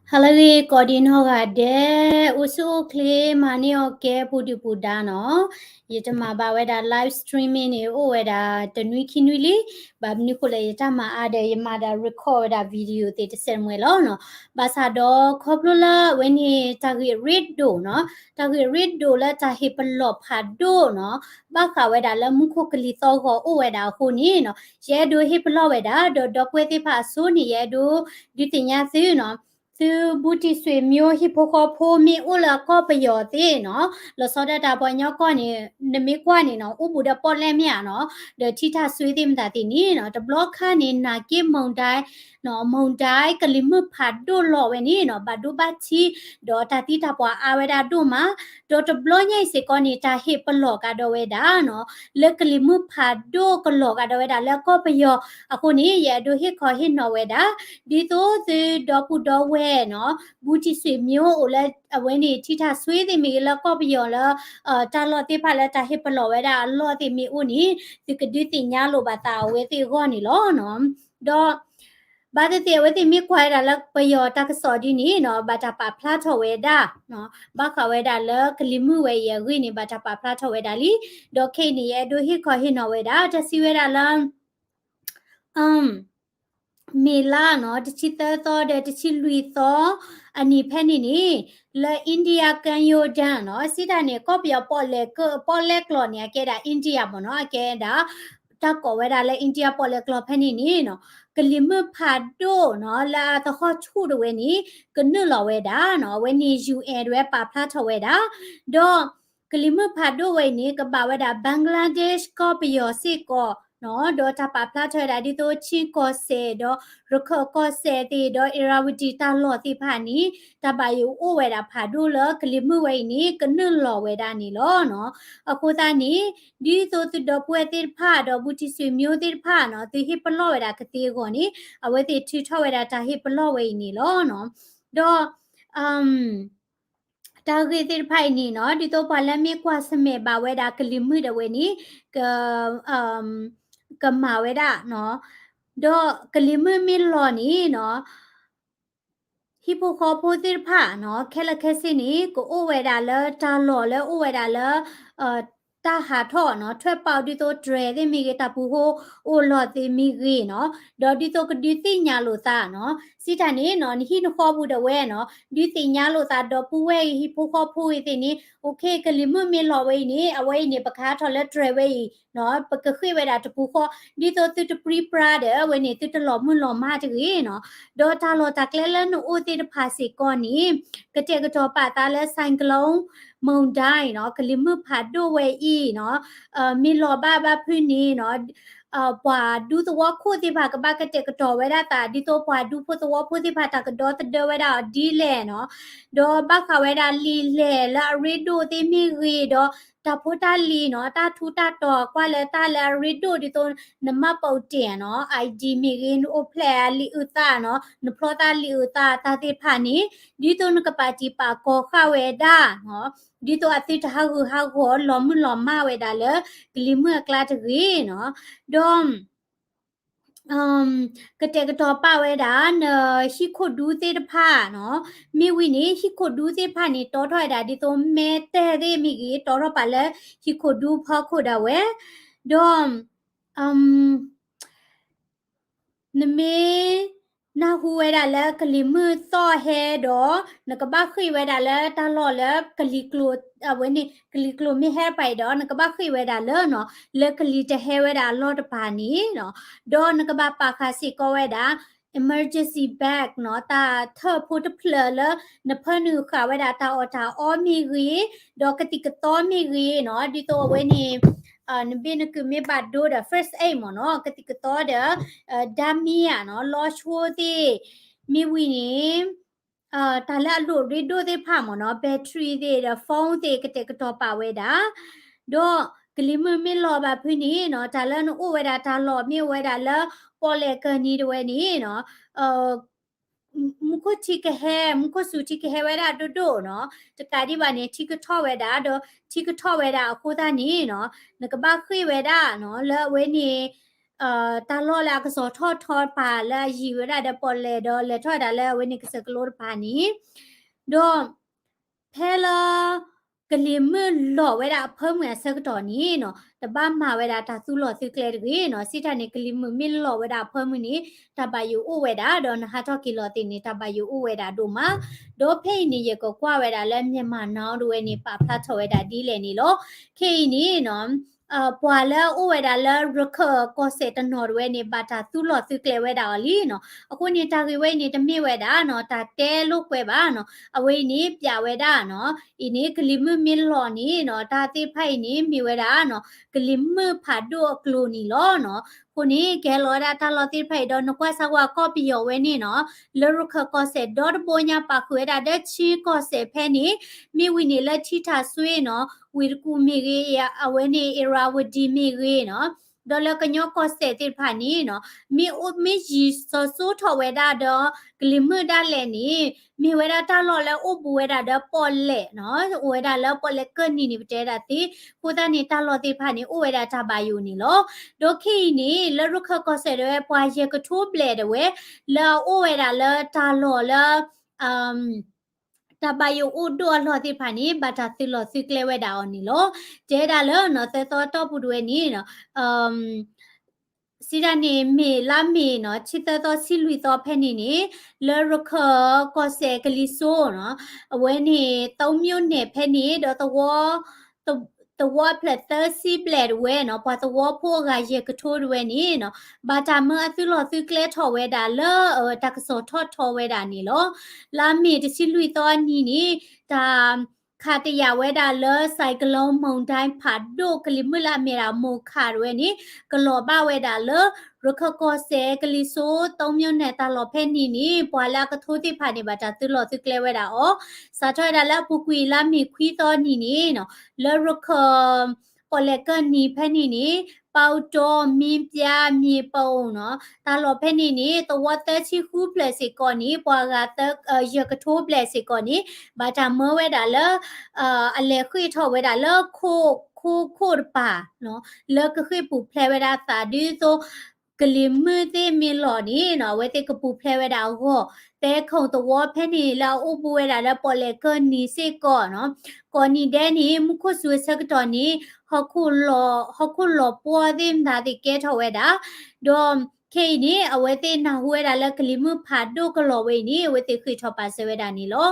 ဟါလၢအဂ့ၤ ကိးဒံနီၢ်ဂၤဒဲး, အိၣ်ဆူၣ်အိၣ်ချ့ မၤန့ၢ်အီၤကဲပူၤဒုၣ်ပူၤဒါနီၤ. ယတမၤဘၣ်ဝဲဒၣ် live streaming န့ၣ် အိၣ်ဝဲဒၣ်တနွံခံနွံလံ. ဘၣ်မနုၤဃိလဲၣ် ယတၢ်မၤအါဒီး ယမၤဒၣ် record ဝဲဒၣ် video သ့ၣ်တစဲးမွဲလီၤနီၤ. ဘၣ်ဆၣ်ဒီးခီဖျိလၢအဝဲန့ၣ် တၢ်ဂ့ၢ်အရ့ဒိၣ်နီၤ, တၢ်ဂ့ၢ်အရ့ဒိၣ်လၢတၢ်ဟ့ၣ်ပလီၢ်ဖးဒိၣ်နီၤ, ဘၣ်ဃးဝဲဒၣ်လၢမူခိၣ်ကလံၤသီၣ်ဂီၤအိၣ်ဝဲဒၣ်အဃိန့ၣ်နီၤ, ယအဲၣ်ဒိးဟ့ၣ်ပလီၢ်ဝဲဒၣ် ဒီးဒီပုၢ်ဝဲၢ်သ့ၣ်တဖၣ်အစိန့ၣ် ယအဲၣ်ဒိးဒုးသ့ၣ်ညါသုနီၤ. သုဘူးတံၢ်ဆွေမျိုး ဟံၣ်ဖိဃီဖိမ့ၢ်အိၣ်လၢအကီၢ်ပယီၤသ့ၣ်နီၤ, လီၤဆီဒၣ်တၢ်ပှၤကညီကီၢ်န့ၣ် နမ့ၢ်ကွၢ်န့ၣ်နီၤ အိၣ်ဘူးဒီးပီၣ်လဲၣ်မ့ၢ်ဧါနီၤ, ဒီးထံထၣ်စွ့သ့ၣ်မတၤသ့ၣ်န့ၣ်နီၤ, တဘျီခါန့ၣ် နာ်က့ မုန်တိုင်းနီၤ, မုန်တိုင်း ကလံၤမုၢ်ဖးဒိၣ်လီၤဝဲန့ၣ်နီၤ, ဘၣ်ဒိဘၣ်ထံး ဒီးတၢ်သံတၢ်ပှၢ်အါဝဲဒၣ်ဒိၣ်မး, ဒီးတဘျီညါအံၤစ့ၢ်ကီးန့ၣ် တၢ်ဟ့ၣ်ပလီၢ်ကဒီးဝဲဒၣ်နီၤ, လၢကလံၤမုၢ်ဖးဒိၣ်ကလီၤကဒီးဝဲဒၣ်လၢကီၢ်ပယီၤအဃိန့ၣ် ယအဲၣ်ဒိးဟ့ၣ်ခီဟ့ၣ်နီၤဝဲဒၣ် ဒ်သိးသုဒီပုၢ်ဒီဝဲၢ်နီၤ, ဘူးတံၢ်ဆွေမျိုးအိၣ်လၢအဝဲန့ၣ် ထံထၣ်စွ့သ့ၣ်မ့ၢ်ဂ့ၤ လၢကီၢ်ပယီၤလၢ တၢ်လီၢ်သ့ၣ်တဖၣ်လၢတၢ်ဟ့ၣ်ပလီၢ်ဝဲဒၣ်အလီၢ်သ့ၣ်မ့ၢ်အိၣ်န့ၣ် သုကဒုးသ့ၣ်ညါလိာ်ဘၣ်သးအဝဲသ့ၣ်အဂီၢ်န့ၣ်လီၤနီၤ. ဒီး ဘၣ်သ့ၣ်သ့ၣ်အဝဲသ့ၣ်မ့ၢ်ကွၢ်ဝဲဒၣ်လၢပယီၤတၢ်ကစီၣ်ဒ်န့ၣ်နီၤ, ဘၣ်တၢ်ပာ်ဖျါထီၣ်ဝဲဒၣ်နီၤ, ဘၣ်ဃးဝဲဒၣ်လၢကလံၤမုၢ်ဝဲအံၤအဂ့ၢ်န့ၣ် ဘၣ်တၢ်ပာ်ဖျါထီၣ်ဝဲဒၣ်လံ. ဒီးခဲအံၤန့ၣ် ယအဲၣ်ဒိးဟ့ၣ်ခီဟ့ၣ်နီၤဝဲဒၣ် တၢ်စံးဝဲဒၣ်လၢ မ့ၤလါနီၤ, တဆံသၢသီဒီးတဆံလွံၢ်သီအနံၤဖဲန့ၣ်န့ၣ်, လၢ India ကမ်းရိုးတန်းနီၤ, စံးတၢ်န့ၣ် ကီၢ်ပယီၤပီၣ်လဲၣ်ကၠိ, ပီၣ်လဲၣ်ကျိၤန့ၣ် အကဲဒၣ် India မ့ၢ်နီၤ, အကဲဒၣ် တၢ်ကိးဝဲဒၣ်လၢ India ပီၣ်လဲၣ်ကျိၤဖဲန့ၣ်န့ၣ်နီၤ, ကလံၤမုၢ်ဖးဒိၣ်နီၤ လၢအသဟီၣ်ဆူၣ်တဝဲန့ၣ် ကနုာ်လီၤဝဲဒၣ်နီၤ, အဝဲန့ၣ် ယူၣ်အဲၣ် တဝဲပာ်ဖျါထီၣ်ဝဲဒၣ်, ဒီး ကလံၤမုၢ်ဖးဒိၣ်ဝဲအံၤန့ၣ် ကဘၣ်ဝဲဒၣ် Bangladesh ကီၢ်ပယီၤစ့ၢ်ကီးနီၤ, ဒီးတၢ်ပာ်ဖျါထီၣ်ဝဲဒၣ်ဒ်သိး ချင်းကီၢ်စဲၣ်ဒီး ရခိုင်ကီၢ်စဲၣ်သ့ၣ်ဒီး Irrawaddy တၢ်လီၢ်သ့ၣ်တဖၣ်န့ၣ် တၢ်ဘၣ်ယိၣ်အိၣ်ဝဲဒၣ်ဖးဒိၣ်လၢကလံၤမုၢ်ဝဲအံၤန့ၣ် ကနုာ်လီၤဝဲဒၣ်န့ၣ်လီၤနီၤ. အဃိသတးန့ၣ် ဒ်သိးသုဒီပုၢ်ဝဲၢ်သ့ၣ်တဖၣ်ဒီး ဘူးတံၢ်ဆွေမျိုး သ့ၣ်တဖၣ်နီၤ, သုဟ့ၣ်ပလီၢ်ဝဲဒၣ်ကသ့အဂီၢ်န့ၣ် အဝဲသ့ၣ်ထုးထီၣ်ဝဲဒၣ်တၢ်ဟ့ၣ်ပလီၢ်ဝဲအံၤန့ၣ်လီၤနီၤ. ဒီး တၢ်ဂ့ၢ်သ့ၣ်တဖၣ်အံၤန့ၣ်နီၤ, ဒ်သိးပှၤလၢမ့ၢ်ကွၢ်ဆၢၣ်မဲာ်ဘၣ်ဝဲဒၣ်ကလံၤမုၢ်ဒၣ်ဝဲန့ၣ် က ကမၤဝဲဒၣ်နီၤ, ဒီးကလံၤမုၢ်မ့ၢ်လီၤန့ၣ်နီၤ, ဟံၣ်ဖိဃီဖိသ့ၣ်တဖၣ်နီၤ, ခဲလၢာ်ခဲဆ့န့ၣ် ကအိၣ်ဝဲဒၣ်လၢတၢ်လီၢ်လၢအိၣ်ဝဲဒၣ်လၢ တၢ်ဟးထီၣ်နီၤ, ထွဲပာ်ဒ်သိးတြဲၤသ့ၣ်မ့ၢ်ဂ့ၤ, တၢ်ပူၤဃိအိၣ်လီၢ်သ့ၣ်မ့ၢ်ဂ့ၤနီၤ, ဒီးဒ်သိးကဒုးသ့ၣ်ညါလိာ်သးနီၤ, စံးတၢ်န့ၣ်နီၤ, နဟံၣ်နဃီပူၤဒၣ်ဝဲနီၤ, ဒုးသ့ၣ်ညါလိာ်သးဒီပုၢ်ဝဲၢ်အံၤ ဟံၣ်ဖိဃီဖိအံၤသ့ၣ်န့ၣ်, OK ကလံၤမုၢ်မ့ၢ်လီၤဝဲအံၤန့ၣ် အဝဲအံၤန့ၣ် ပကဟးထီၣ်လၢတြဲၤဝဲအံၤနီၤ, ပကဃ့ၢ်ဝဲဒၣ်တပူၤဃီ, ဒ်သိးသုတပြံပြါဒီး အဝဲန့ၣ် သုတလီၤမုၢ်လီၤမၢ်တဂ့ၤနီၤ, ဒီးတၢ်လီၢ်တၢ်ကျဲလၢနအိၣ်သ့ၣ်တဖၣ်စ့ၢ်ကီးန့ၣ် ကတဲာ်ကတီၤပာ်သးလၢ cyclone မုန်တိုင်း နီၤ, ကလံၤမုၢ်ဖးဒိၣ်ဝဲအံၤနီၤ, မ့ၢ်လီၤဘၣ်ဘၣ်ဖုးန့ၣ်နီၤ, ပှၤဒူသဝီခိၣ်သ့ၣ်တဖၣ် ကဘၣ်ကတဲာ်ကတီၤဝဲဒၣ်သး ဒ်သိးပှၤဒူဖိသဝီဖိသ့ၣ်တဖၣ် တၢ်ကဒီသဒၢဝဲဒၣ်အီၤဒ်လဲၣ်နီၤ, ဒီးဘၣ်ဃးဝဲဒၣ်လံာ်လဲၢ်လၢအရ့ဒိၣ်သ့ၣ်မ့ၢ်ဂ့ၤဒီး တၢ်ဖိတၢ်လံၤနီၤ, တၢ်ထူးတၢ်တီၤ ကွၢ်လၢတၢ်လၢအရ့ဒိၣ် ဒ်သိးနမှတ်ပုံတင်နီၤ, ID မ့ၢ်ဂ့ၤ, နအိၣ်ဖျဲၣ်လံာ်အုၣ်သးနီၤ, နဖျီသးလံာ်အုၣ်သး တၢ်သ့ၣ်တဖၣ်န့ၣ် ဒ်သိးနကပာ်တံာ်ပာ်ကီၤဃာ်ဝဲဒၣ်နီၤ, ဒ်သိးအသုတဟးဂူာ်ဟးဂီၤ လီၤမုၢ်လီၤမၢ်ဝဲဒၣ်လၢ ကလံၤမုၢ်အကျါတဂ့ၤနီၤ, ဒီး ကတဲာ်ကတီၤပာ်ဝဲဒၣ် နဟံၣ်ခိၣ်ဒူသ့ၣ်တဖၣ်နီၤ, မ့ၢ်ဝံၤန့ၣ် ဟံၣ်ခိၣ်ဒူသ့ၣ်တဖၣ်န့ၣ် တီထီၣ်ဝဲဒၣ် ဒ်သိးမဲတဲသ့ၣ်မ့ၢ်ဂ့ၤ တီထီၣ်ပာ်လၢ ဟံၣ်ခိၣ်ဒူဖီခိၣ်ဒၣ်ဝဲ, ဒီး နမ့ၢ်နၢ်ဟူဝဲဒၣ်လၢကလံၤမုၢ်သီၣ်ဟဲဒီး နကဘၣ်ဃ့ၢ်ဝဲဒၣ်လၢတၢ်လီၢ်လၢကလံၤကျိၤ အဝဲန့ၣ် ကလံၤကျိၤမ့ၢ်ဟဲပာ်အံၤဒီး နကဘၣ်ဃ့ၢ်ဝဲဒၣ်လၢနီၤ လၢကလံၤတဟဲဝဲဒၣ်အလီၢ်တပၤန့ၣ်နီၤ, ဒီးနကဘၣ်ပာ်ဃာ်စ့ၢ်ကီးဝဲဒၣ် emergency bag နီၤ, တၢ်ထၢၣ်ဖိတဖျၢၣ်လၢ နဖၢနုာ်ဃာ်ဝဲဒၣ်တၢ်အီၣ်တၢ်အီမ့ၢ်ဂ့ၤ, ဒီးကသံၣ်ကသီမ့ၢ်ဂ့ၤနီၤ, ဒ်သိးအဝဲန့ၣ် နဘ့ၣ်နကုာ်မ့ၢ်ဘၣ်ဒိဒီး first aid မ့ၢ်နီၤ, ကသံၣ်ကသီဒီး ဓာတ်မီး နီၤ, လီၤဆိသ့ၣ်, မ့ၢ်ဝံၤန့ၣ် တၢ်လၢအလိၣ်ရ့ဒိၣ်သ့ၣ်တဖၣ်မ့ၢ်နီၤ, battery သ့ၣ်ဒီး phone သ့ၣ် ကတဲာ်ကတီၤပာ်ဝဲဒၣ်, ဒီးကလံၤမုၢ်မ့ၢ်လီၤဘၣ်ဖုးန့ၣ်နီၤ, တၢ်လၢနအိၣ်ဝဲဒၣ်တၢ်လီၢ် မ့ၢ်အိၣ်ဝဲဒၣ်လၢ ပီၣ်လဲၣ်ကၢၢ်နံၤတဝဲန့ၣ်နီၤ, မူခိၣ်ထံကဟဲ, မူခိၣ်စူၤထံကဟဲဝဲဒၣ်ဒိၣ်ဒိၣ်နီၤ, တကးဒံးဘၣ်န့ၣ် ထံကထီၣ်ဝဲဒၣ်, ဒီးထံကထီၣ်ဝဲဒၣ်အဃိသတးန့ၣ်နီၤ, နကဘၣ်ဃ့ၢ်ဝဲဒၣ်နီၤ, လၢအဝဲန့ၣ် တၢ်လီၢ်လၢအကစီၤထီၣ်ထီတပၤလၢအယံၤဝဲဒၣ်ဒီးပီၣ်လဲၣ်ဒီးလဲၤထီၣ်ဝဲဒၣ်လၢအဝဲန့ၣ်ကစၢၢ်ကလိတပၤန့ၣ်, ဒီး ဖဲလၢ ကလံၤမုၢ်လီၤဝဲဒၣ်အဖၢမုၢ်အဆၢကတီၢ်န့ၣ်နီၤ တဘၣ်မၤဝဲဒၣ်တၢ်သုးလီၢ်သုးကျဲတဂ့ၤနီၤ. စံးတၢ်န့ၣ် ကလံၤမုၢ်မ့ၢ်လီၤဝဲဒၣ်အဖၢမုၢ်န့ၣ် တၢ်ဘၣ်ယိၣ်အိၣ်ဝဲဒၣ် ဒီးနဟးထီၣ်က့ၤလီၤသ့ၣ်န့ၣ် တၢ်ဘၣ်ယိၣ်အိၣ်ဝဲဒၣ်ဒိၣ်မး. ဒီးဖဲအံၤန့ၣ် ယကကွၢ်ဝဲဒၣ်လၢ Myanmar Now တဝဲန့ၣ် ပာ်ဖျါထီၣ်ဝဲဒၣ်ဒ်လဲၣ်န့ၣ်လီၤ. ခဲအံၤန့ၣ်နီၤ ပှၤလၢအအိၣ်ဝဲဒၣ်လၢရခၢၣ်ကီၢ်စဲၣ်တနီၤတဝဲန့ၣ် ဘၣ်တၢ်သုးလီၢ်သုးကျဲဝဲဒၣ်အီၤလံနီၤ. အဃိန့ၣ် တၢ်ဂ့ၢ်ဝဲအံၤန့ၣ် တမ့ၢ်ဝဲဒၣ်နီၤ တၢ်တဲလိာ်ကွဲဘၣ်နီၤ. အဝဲအံၤန့ၣ် ပျးဝဲဒၣ်နီၤ အံၤန့ၣ် ကလံၤမုၢ်မ့ၢ်လီၤန့ၣ်နီၤ တၢ်သ့ၣ်တဖၣ်အံၤန့ၣ် မ့ၢ်ဝဲဒၣ်နီၤ ကလံၤမုၢ်ဖးဒိၣ်အကျိၤန့ၣ်လီၤနီၤ. အဃိန့ၣ် ကဟဲလီၤဝဲဒၣ်တၢ်လီၢ်သ့ၣ်တဖၣ်အံၤဒီး နကွၢ်စၢ်ကွၢ်ကီၢ်ပယီၤဝဲန့ၣ်နီၤ လၢရခၢၣ်ကီၢ်စဲၣ်ဒီတဘိညါ ပာ်ဃုာ်ဝဲဒၣ်ဒီး ချင်းကီၢ်စဲၣ်ဖဲန့ၣ် မ့ၢ်ဝံၤန့ၣ်လၢထံထၣ်စွ့နီၤ ဝ့ၢ်တကူၣ်မ့ၢ်ဂ့ၤ အဝဲန့ၣ် အ့ရဝတံမ့ၢ်ဂ့ၤနီၤ ဒီးလၢကညီကီၢ်စဲၣ်သ့ၣ်တဖၣ်န့ၣ်နီၤ မ့ၢ်အိၣ်မ့ၢ်ယံၤစီၤစိထီၣ်ဝဲဒၣ်ဒီး ကလံၤမုၢ်ဒၣ်လဲာ်န့ၣ် မ့ၢ်ဝဲဒၣ်တၢ်လီၢ်လၢအိၣ်ဘူးဝဲဒၣ်ဒီးပီၣ်လဲၣ်နီၤ အိၣ်ဝဲဒၣ်လၢပီၣ်လဲၣ်ကၢၢ်နံၤန့ၣ် ပတဲဒၣ်သ့. အဃိသတးန့ၣ် တၢ်လီၢ်သ့ၣ်တဖၣ်န့ၣ် အိၣ်ဝဲဒၣ်တၢ်ဘၣ်ယိၣ်န့ၣ်လီၤ. ဒီးခဲအံၤန့ၣ် လၢရခၢၣ်ကီၢ်စဲၣ်တဝဲ ပှၤယဲၢ်ကထိဘျဲၣ်တဝဲ လၢအအိၣ်ဝဲဒၣ်လၢတၢ်လီၢ်လၢ တၢ်ဘၣ်ယိၣ်အိၣ်ဒိၣ်အလီၢ်သ့ၣ်တဖၣ်န့ၣ် ဘၣ်တၢ်သုးလီၢ်သုးကျဲဝဲဒၣ်အီၤန့ၣ်လီၤ. တဲဒၣ်လၢနီၤ သၢသီတီၢ်ပူၤတဝဲန့ၣ်နီၤ စံးတၢ်န့ၣ် မ့ၢ်လါမ့ၤနီၤ ဆံသၢသီဆံလွံၢ်သီဖဲန့ၣ်န့ၣ် လၢရခၢၣ်ကီၢ်စဲၣ်ကလံၤစိနီၤ အဝဲန့ၣ် သုးမိၢ်နဲၣ်ဖဲန့ၣ် ဒီးသဝီ သဝီဖျၢၣ်သၢဆံဘျဲၣ်တဝဲနီၤ ပှၤသဝီဖိအဂၤယဲၢ်ကထိတဝဲန့ၣ်နီၤ ဘၣ်တၢ်မၢအသုးလီၢ်သုးကျဲထီၣ်ဝဲဒၣ်လၢ တၢ်ကစီၣ်ထီၣ်ထီဝဲဒၣ်န့ၣ်လီၤ. လါမ့ၤတဆံလွံၢ်သီအနံၤန့ၣ် တၢ်ခးတယာ်ဝဲဒၣ်လၢ cyclone မုန်တိုင်း ဖးဒိၣ်ကလံၤမုၢ်လၢအမ့ၢ်ဒၣ် Mocha တဝဲန့ၣ် ကလီၤဘၣ်ဝဲဒၣ်လၢ ရခၢၣ်ကီၢ်စဲၣ် ကလံၤစိ သုးမိၢ်နဲၣ်တၢ်လီၢ်ဖဲန့ၣ်န့ၣ် ပှၤလၢအကထိသ့ၣ်တဖၣ်န့ၣ် ဘၣ်တၢ်သုးလီၢ်သုးကျဲဝဲဒၣ်အီၤ စးထီၣ်ဝဲဒၣ်လၢအပူၤကွံာ်လါမ့ၤခွံသီနံၤန့ၣ်နီၤ လၢရခၢၣ် ပီၣ်လဲၣ်ကၢၢ်နံၤဖဲန့ၣ်န့ၣ် ပီၣ်တီ မ့ၢ်ပျၢ် မ့ၢ်ပအိၣ်နီၤ တၢ်လီၢ်ဖဲန့ၣ်န့ၣ် သဝီသၢဆံဃုဖျၢၣ်စ့ၢ်ကီးန့ၣ် ပှၤဂၤ ယဲၢ်ကထိဘျဲၣ်စ့ၢ်ကီးန့ၣ် ဘၣ်တၢ်မၢဝဲဒၣ်လၢ အလဲၤဃ့ၢ်ထီၣ်ဝဲဒၣ်လၢ ခိခိၣ်တပၤ လၢကဃ့ၢ်ပူၤဖျဲးဝဲဒၣ်သးဒ်သိး ကလံၤမုၢ်သ့ၣ်မ့ၢ်လီၤန့ၣ်နီၤ အဝဲသ့ၣ်ကပူၤဖျဲးဝဲဒၣ်အဂီၢ် သဲခိၣ်သဝီဖဲန့ၣ်လၢအအိၣ်ဘူးဝဲဒၣ်လၢပီၣ်လဲၣ်ကၢၢ်နံၤစ့ၢ်ကီးနီၤ ကိးနံၤဒဲးန့ၣ် မူခိၣ်စူၤအဆၢကတီၢ်န့ၣ် ဟီၣ်ခိၣ်လီၤပှီၢ်သ့ၣ်မတၤသ့ၣ်ကဲထီၣ်ဝဲဒၣ် ဒီးခဲအံၤန့ၣ် အဝဲသ့ၣ်နၢ်ဟူဝဲဒၣ်လၢကလံၤမုၢ်ဖးဒိၣ်ကလီၤဝဲအံၤန့ၣ် အဝဲသ့ၣ်ဃ့ၢ်ထီၣ်ပာ်စၢၤဝဲဒၣ်န့ၣ်လီၤ.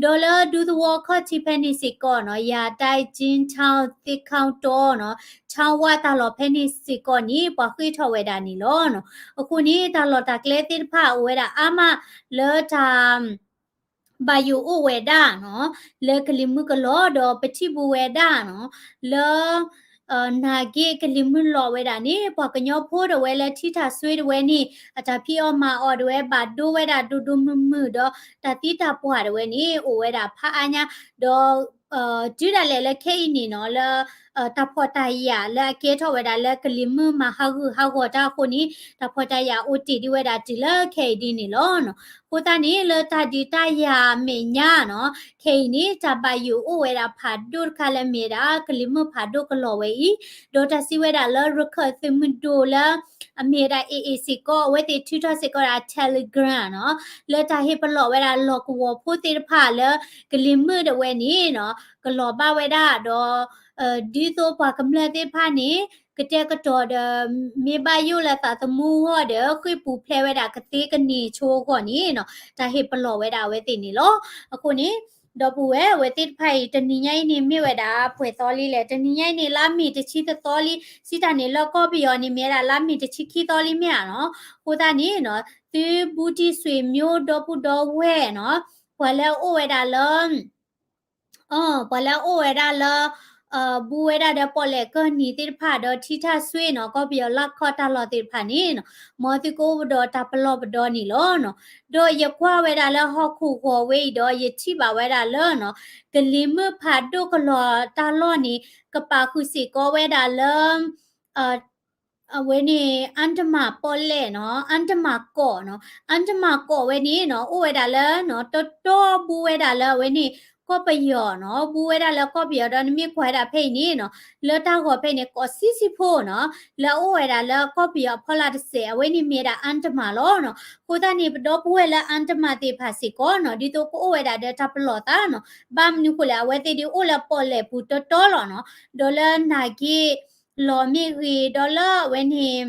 ဒီးလၢဒူသဝီခီၣ်ထံးဖဲန့ၣ်စ့ၢ်ကီးနီၤ ယၤတၢ် ကၠ့ၣ်ထၣ် သ့ၣ်ခၣ်တီနီၤ ဆၣ်ဝါတၢ်လီၢ်ဖဲန့ၣ်စ့ၢ်ကီးန့ၣ် ပှၤဃ့ၢ်ထီၣ်ဝဲဒၣ်န့ၣ်လီၤ. အဃိန့ၣ် တၢ်လီၢ်တၢ်ကျဲသ့ၣ်တဖၣ်အိၣ်ဝဲဒၣ်အါမးလၢတၢ် ဘၣ်ယိၣ်အိၣ်ဝဲဒၣ်နီၤ လၢကလံၤမုၢ်ကလီၤ ဒီးပထံၣ်ဘူးဝဲဒၣ်နီၤ လၢ နာ်က့ကလံၤမုၢ်လီၤဝဲဒၣ်န့ၣ် ပှၤကညီဖိတဝဲလၢထံထၣ်စွ့တဝဲန့ၣ် အတၢ်ဖံးအီၣ်မၤအီၣ်တဝဲ ဘၣ်ဒိဝဲဒၣ်ဒိၣ်ဒိၣ်မုၢ်မုၢ်ဒီး တၢ်သံတၢ်ပှၢ်တဝဲန့ၣ် အိၣ်ဝဲဒၣ်ဖးအါညါ ဒီး တုၤဒၣ်လဲာ်လၢခဲအံၤန့ၣ်နီၤ လၢ တၢ်ဖှီၣ်တၢ်ယာ်လၢအကဲထီၣ်ဝဲဒၣ်လၢကလံၤမုၢ်မၤဟးဂူာ်ဟးဂီၤတၢ်အဃိန့ၣ် တၢ်ဖှီၣ်တၢ်ယာ်အိၣ်တ့ၢ်ဒံးဝဲဒၣ်တုၤလၢခဲအံၤဒ်န့ၣ်လီၤ. အဃိသတးန့ၣ် လၢတၢ်ဒုးတၢ်ယၤအမဲာ်ညါနီၤ ခဲအံၤန့ၣ် တၢ်ဘၣ်ယိၣ်အိၣ်ဝဲဒၣ်ဖးဒိၣ်တခါလၢမ့ၢ်ဝဲဒၣ် ကလံၤမုၢ်ဖးဒိၣ်ကလီၤဝဲအံၤ ဒီးတၢ်စံးဝဲဒၣ်လၢရခၢၣ်သုးမုၢ်ဒိၣ်လၢ အမ့ၢ်ဝဲဒၣ် AA စ့ၢ်ကီး အဝဲသ့ၣ်ထုးထီၣ်စ့ၢ်ကီးဒၣ် Telegram နီၤ လၢတၢ်ဟ့ၣ်ပလီၢ်ဝဲဒၣ်လီၢ်ကဝီၤဖိသ့ၣ်တဖၣ်လၢ ကလံၤမုၢ်တဝဲန့ၣ်နီၤ ကလီၤဘၣ်ဝဲဒၣ်ဒီး ဒ်သိးပှၤကမျၢၢ်သ့ၣ်တဖၣ်န့ၣ် ကတဲာ်ကတီၤဒီး မ့ၢ်ဘၣ်ယိၣ်လၢသးသမူအဂီၢ်ဒီး ဃ့ၢ်ပူၤဖျဲးဝဲဒၣ်ကသ့ကန့ၢ်ဆိအဂီၢ်န့ၣ်နီၤ တၢ်ဟ့ၣ်ပလီၢ်ဝဲဒၣ်အဝဲသ့ၣ်န့ၣ်လီၤ. အဃိန့ၣ် ဒီပုၢ်ဝဲၢ် အဝဲသ့ၣ်တဖၣ်အံၤ တနံၤညါအံၤန့ၣ် မ့ၢ်ဝဲဒၣ်ပှဲၤသီလံလဲၣ်, တနံၤညါအံၤန့ၣ် လါမ့ၤတဆံတသီလံ, စံးတၢ်န့ၣ် လၢကီၢ်ပယီၤန့ၣ် မ့ၢ်ဝဲဒၣ်လါမ့ၤတဆံခံသီလံမ့ၢ်ဧါနီၤ. အဃိသတးန့ၣ်နီၤ သုဘူးတံၢ်ဆွေမျိုး ဒီပုၢ်ဒီဝဲၢ်နီၤ ပှၤလၢအအိၣ်ဝဲဒၣ်လၢ ပှၤလၢအအိၣ်ဝဲဒၣ်လၢ ဘူးဝဲဒၣ်ဒီးပီၣ်လဲၣ်ကၢၢ်နံၤသ့ၣ်တဖၣ်ဒီးထံထၣ်စွ့နီၤ ကီၢ်ပယီၤလၢခီတၢ်လီၢ်သ့ၣ်တဖၣ်န့ၣ်နီၤ မ်သုကအိၣ်ဒီးတၢ်ပလီၢ်ပဒီန့ၣ်လီၤနီၤ. ဒီးယကွၢ်ဝဲဒၣ်လၢဟီၣ်ခိၣ်ဂီၤဝဲအံၤဒီး ယထံၣ်ဘၣ်ဝဲဒၣ်လၢနီၤ ကလံၤမုၢ်ဖးဒိၣ်ကလီၤတၢ်လီၢ်န့ၣ် ကပာ်ဃုာ်စ့ၢ်ကီးဝဲဒၣ်လၢ အဝဲန့ၣ် အၣ်တမၣ်ပီၣ်လဲၣ်နီၤ အၣ်တမၣ်ကီးနီၤ အၣ်တမၣ်ကီးဝဲန့ၣ်နီၤ အိၣ်ဝဲဒၣ်လၢနီၤ တီတီဘူးဝဲဒၣ်လၢအဝဲန့ၣ် ကီၢ်ပယီၤနီၤ, ဘူးဝဲဒၣ်လၢကီၢ်ပယီၤဒီး နမ့ၢ်ကွၢ်ဝဲဒၣ်ဖဲအံၤန့ၣ်နီၤ, လၢတၢ်ဂီၤဖဲအံၤန့ၣ် ကိးဆံးဆံးဖိနီၤ, လၢအအိၣ်ဝဲဒၣ်လၢကီၢ်ပယီၤအဖီလာ်တစဲး အဝဲန့ၣ်မ့ၢ်ဝဲဒၣ် Andaman လီၤနီၤ. အဃိသတးန့ၣ် ပဒီပုၢ်ဝဲၢ်လၢ Andaman သ့ၣ်တဖၣ်စ့ၢ်ကီးနီၤ, ဒ်သိးကအိၣ်ဝဲဒၣ်ဒီးတၢ်ပလီၢ်သးနီၤ, ဘၣ်မနုၤဃိလဲၣ် အဝဲသ့ၣ်ဒုးအိၣ်လၢပီၣ်လဲၣ်ပူၤတီတီလီၤနီၤ, ဒီးလၢနာ်က့ လီၤမ့ၢ်ဂ့ၤ ဒီးလၢအဝဲန့ၣ်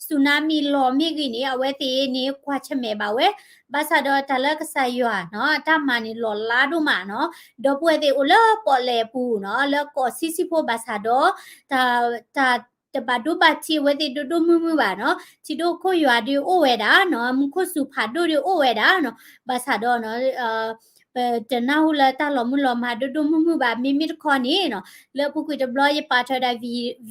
tsunami လီၤမ့ၢ်ဂ့ၤန့ၣ် အဝဲသ့ၣ်န့ၣ်ကွၢ်ဆၢၣ်မဲာ်ဘၣ်ဝဲ, ဘၣ်ဆၣ်ဒီးတၢ်လၢကစၢ်ယွၤနီၤ အတၢ်မၤန့ၣ်လီၤလါဒိၣ်မးနီၤ, ဒီပုၢ်ဝဲၢ်သ့ၣ်အိၣ်လၢပီၣ်လဲၣ်ပူၤနီၤ လၢကိးဆံးဆံးဖိဘၣ်ဆၣ်ဒီး တၢ် တၢ်တဘၣ်ဒိဘၣ်ထံးအဝဲသ့ၣ်ဒိၣ်ဒိၣ်မုၢ်မုၢ်ဘၣ်နီၤ, ထံဒိၣ်ခိၣ်ယွၤဒုးအိၣ်ဝဲဒၣ်နီၤ, မူခိၣ်စူၤဖးဒိၣ်ဒုးအိၣ်ဝဲဒၣ်နီၤ, ဘၣ်ဆၣ်ဒီးနီၤ ပတနၢ်ဟူလၢတၢ်လီၤမုၢ်လီၤမၤဒိၣ်ဒိၣ်မုၢ်မုၢ်ဘၣ်, မ့မ့ၢ်တခီန့ၣ်နီၤ လၢအပူၤကွံာ်တဘျီယပာ်ထီၣ်ဝဲဒၣ်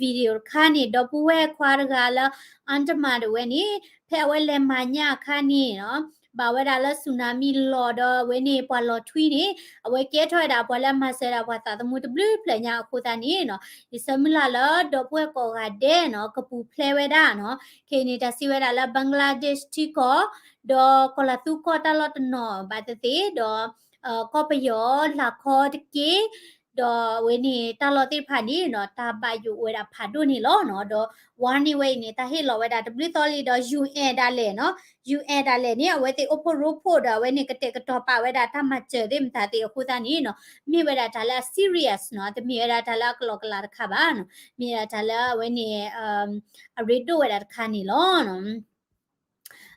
video တခါန့ၣ် ဒီပုၢ်ဝဲၢ်ခွါတဂၤလၢ Andaman တဝဲန့ၣ် ဖဲအဝဲလဲၤမၤညၣ်အခါန့ၣ်နီၤ ဘၣ်ဝဲဒၣ်လၢ tsunami လီၤဒီးအဝဲန့ၣ်ပှၤလီၤထွံန့ၣ် အဝဲကဲထီၣ်ဝဲဒၣ်ပှၤလၢအမၤစၢၤဒၣ်ပှၤသးသမူတဘျုးဖျၢၣ်ညါအဃိသတးန့ၣ်နီၤ ယဆၢမုၢ်လၢ်လၢဒီပုၢ်ဝဲၢ်ကိးဂၤဒဲးနီၤ ကပူၤဖျဲးဝဲဒၣ်နီၤ, ခဲအံၤန့ၣ် တၢ်စံးဝဲဒၣ်လၢ Bangladesh ထံကီၢ် ဒီးကီၢ်လၤသူကီၢ်တၢ်လီၢ်တနီၤဘၣ်သ့ၣ်သ့ၣ် ဒီး ကီၢ်ပယီၤလၤခီတက့ၢ် ဒီးအဝဲန့ၣ်တၢ်လီၢ်သ့ၣ်တဖၣ်န့ၣ်နီၤ တၢ်ဘၣ်ယိၣ်အိၣ်ဝဲဒၣ်ဖးဒိၣ်န့ၣ်လီၤနီၤ, ဒီး warning ဝဲအံၤန့ၣ် တၢ်ဟ့ၣ်လီၤဝဲဒၣ်တဘျုးသီလံဒီး UN ဒၣ်လဲာ်နီၤ, UN ဒၣ်လဲာ်န့ၣ် အဝဲသ့ၣ်အိၣ်ဖှိၣ်ရိဖှိၣ်ဒီး အဝဲန့ၣ်ကတဲာ်ကတီၤပာ်ဝဲဒၣ်တၢ်မၤစၢၤသ့ၣ်မတၤသ့ၣ်အဃိသတးန့ၣ်နီၤ မ့ၢ်ဝဲဒၣ်တၢ်လၢအ serious နီၤ, တမ့ၢ်ဝဲဒၣ်တၢ်လၢအကလီကလီတခါဘၣ်နီၤ, မ့ၢ်ဝဲဒၣ်တၢ်လၢအဝဲန့ၣ် အရ့ဒိၣ်ဝဲဒၣ်တခါန့ၣ်လီၤနီၤ.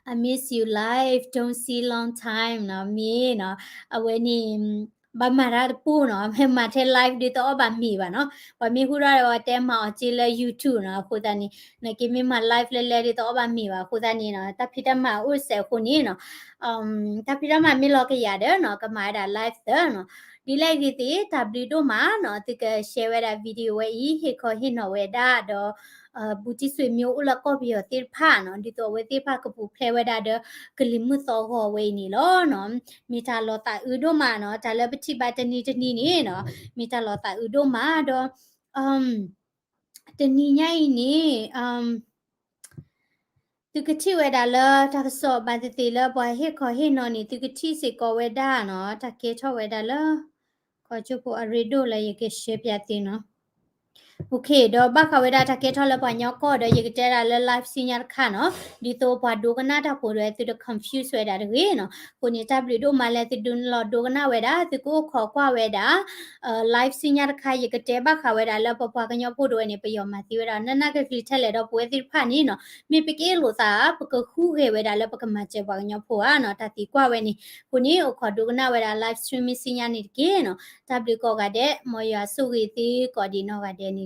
I miss you live, don't see long time နီၤ, မ့ၢ်နီၤ, အဝဲန့ၣ် ဘၣ်မၤတၢ်တပူၤနီၤ, မ့ၢ်မၤထဲ live ဒ်သိးအီၣ်ဘၣ်မ့ၤဘၣ်နီၤ, ပှၤမ့ၢ်ဟူထီၣ်ဒီး ပှၤတဲမၤအီၤက့ၤလၢ YouTube နီၤ, အဃိသတးန့ၣ် နာ်က့မ့ၢ်မၤ live လဲၤလဲၤဒ်သိးအီၣ်ဘၣ်မ့ၤဘၣ်, အဃိသတးန့ၣ်နီၤ တၢ်ဖံးတၢ်မၤအိၣ်စဲးအဃိန့ၣ်နီၤ တၢ်ဖံးတၢ်မၤမ့ၢ်လီၤကယၤဒီးနီၤ ကမၤဝဲဒၣ် live သၢနီၤ, ဒ်လဲၣ်ဂ့ၤသ့ၣ် တၢ်ဘျုးဒိၣ်မးနီၤ, သုက share ဝဲဒၣ် video ဝဲအံၤ ဟ့ၣ်ခီဟ့ၣ်နီၤဝဲဒၣ်ဒီး ဘူးတံၢ်ဆွေမျိုးအိၣ်လၢကီၢ်ပယီၤသ့ၣ်တဖၣ်နီၤ, ဒ်သိးအဝဲသ့ၣ်တဖၣ်ကပူၤဖျဲးဝဲဒၣ်ဒီးကလံၤမုၢ်သီဂီၤဝဲအံၤန့ၣ်လီၤနီၤ, မ့ၢ်တၢ်လီၤသးအုးဒိၣ်မးနီၤ, တၢ်လၢပထံၣ်ဘၣ်တနံၤတနံၤန့ၣ်နီၤ, မ့ၢ်တၢ်လီၤသးအုးဒိၣ်မးဒီး တနံၤညါအံၤန့ၣ် သုကထံၣ်ဝဲဒၣ်လၢတၢ်ကစီၣ်ဘၣ်သ့ၣ်သ့ၣ်လၢပှၤဟ့ၣ်ခီဟ့ၣ်နီၤန့ၣ် သုကထံၣ်စ့ၢ်ကီးဝဲဒၣ်နီၤ, တၢ်ကဲထီၣ်ဝဲဒၣ်လၢ ခီကၠိဖိအရ့ဒိၣ်လၢယက share ပၠးသ့နီၤ. ဒီးဘၣ်ဃးဝဲဒၣ်တၢ်ကဲထီၣ်လၢပှၤကညီကီၢ်ဒီး ယကတဲဒၣ်လၢ live ဆူညါတခါနီၤ, ဒ်သိးပှၤဒိကနၣ်တၢ်ဖိဒီး သုတ confuse ဝဲဒၣ်တဂ့ၤနီၤ, အဃိန့ၣ် တၢ်ဘျုးဒိၣ်မးလၢသုဒုးလီၤဒိကနၣ်ဝဲဒၣ်, သုကအိၣ်ခိးကွၢ်ဝဲဒၣ် live ဆူညါတခါ ယကတဲဘၣ်ဃးဝဲဒၣ်လၢပပှၤကညီဖိတဝဲန့ၣ် ပယီၤမၤသံဝဲဒၣ် နနၢ်ကကျံၤထဲလဲၣ်ဒီး ပဝဲသ့ၣ်တဖၣ်န့ၣ်နီၤ, မ့ၢ်ပက့လိာ်သး ပကဃုဂဲၤဝဲဒၣ်လၢပကမၤစၢၤပှၤကညီဖိဧါနီၤ, တၢ်သံကွၢ်ဝဲန့ၣ်, အဃိန့ၣ် အိၣ်ခိးဒိကနၣ်ဝဲဒၣ် live streaming ဆူညါန့ၣ်တက့ၢ်နီၤ, တၢ်ဘျုးကိးဂၤဒဲး, မ်ယွၤဆိၣ်ဂ့ၤသုကိးဒံးနီၢ်ဂၤဒဲးန့ၣ်